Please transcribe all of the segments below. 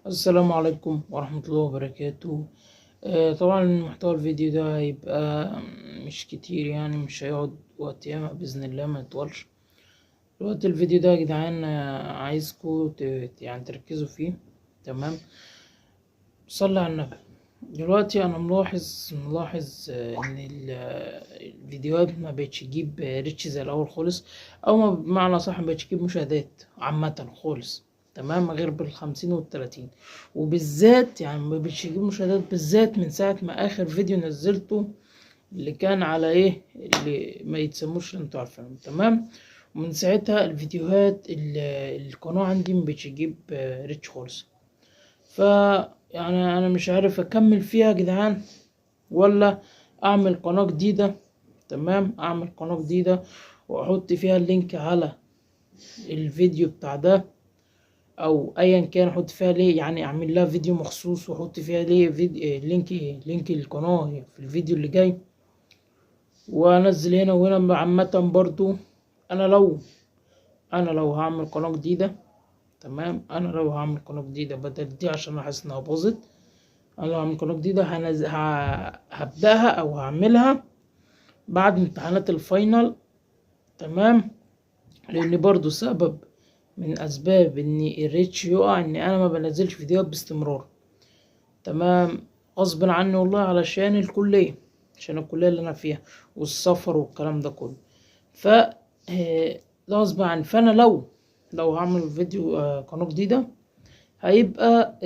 السلام عليكم ورحمة الله وبركاته. طبعا محتوى الفيديو ده هيبقى مش كتير، يعني مش هيقعد وقت ياما بإذن الله، ما يطولش الوقت. الفيديو ده يا جدعان، عايزكوا يعني تركزوا فيه، تمام؟ صلي على النبي. دلوقتي انا ملاحظ ان الفيديوهات ما بقتش تجيب reach زي الاول خالص، او بمعنى صح ما بقتش تجيب مشاهدات عامة خالص، تمام؟ غير بالخمسين والتلاتين، وبالذات يعني ما بقتش تجيب مشاهدات بالذات من ساعة ما اخر فيديو نزلته اللي كان على ايه، اللي ما يتسموش اللي انتوا عارفينهم، تمام؟ ومن ساعتها الفيديوهات القناة عندي ما بقتش تجيب reach خالص. ف يعني انا مش عارف اكمل فيها يا جدعان ولا اعمل قناة جديدة، تمام؟ اعمل قناة جديدة واحط فيها ال link على الفيديو بتاع ده او ايا كان، احط فيها ليه، يعني اعمل لها فيديو مخصوص واحط فيها ليه فيديو link القناة في الفيديو اللي جاي، وانزل هنا وهنا. عامة برضو انا لو هعمل قناة جديدة، تمام؟ انا لو هعمل قناة جديدة بدل دي عشان انا حاسس انها باظت، انا لو هعمل قناة جديدة هبدأها او هعملها بعد امتحانات ال final، تمام؟ لان برضو سبب من اسباب ان ال reach يقع ان انا ما بنزلش فيديوهات باستمرار، تمام؟ غصب عني والله، علشان الكلية، عشان الكلية اللي انا فيها والسفر والكلام ده كله، ده غصب عني. فانا لو هعمل فيديو، قناة جديدة هيبقى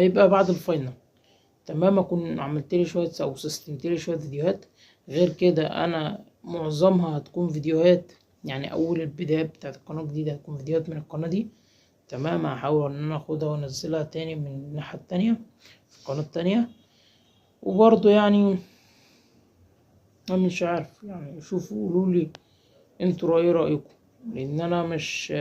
بعد ال final، تمام؟ اكون عملت لي شوية او سستمت لي شوية فيديوهات. غير كده انا معظمها هتكون فيديوهات، يعني اول البداية بتاعت القناة الجديدة هتكون فيديوهات من القناة دي، تمام؟ هحاول ان انا اخدها وانزلها تاني من الناحية التانية في القناة التانية. وبرضه انا مش عارف، شوفوا قولوا لي انتوا ايه رأيكم، لان انا مش،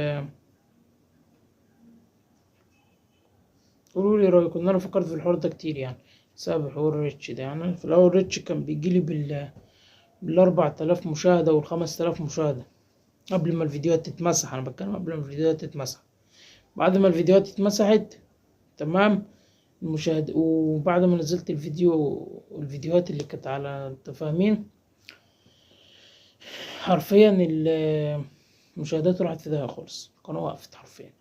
قولوا لي رأيكم، ان انا فكرت في الحوار ده كتير، بسبب حوار ال reach ده. في الاول ال reach كان بيجيلي بالاربع تلاف مشاهدة والخمس تلاف مشاهدة قبل ما الفيديوهات تتمسح، انا بتكلم قبل ما الفيديوهات تتمسح. بعد ما الفيديوهات اتمسحت، تمام، المشاهد، وبعد ما نزلت الفيديوهات اللي كانت على التفاهمين، حرفيا المشاهدات راحت في داهية خالص، القناة وقفت حرفيا.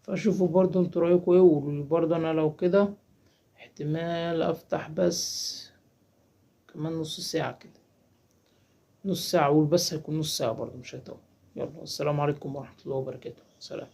فشوفوا برضو انتوا رأيكم ايه، وقولوا لي برضو. انا لو كده احتمال افتح بس كمان نص ساعة كده، نص ساعة، اقول بس هيكون نص ساعة برضو مش هيطول. يلا السلام عليكم ورحمة الله وبركاته، سلام.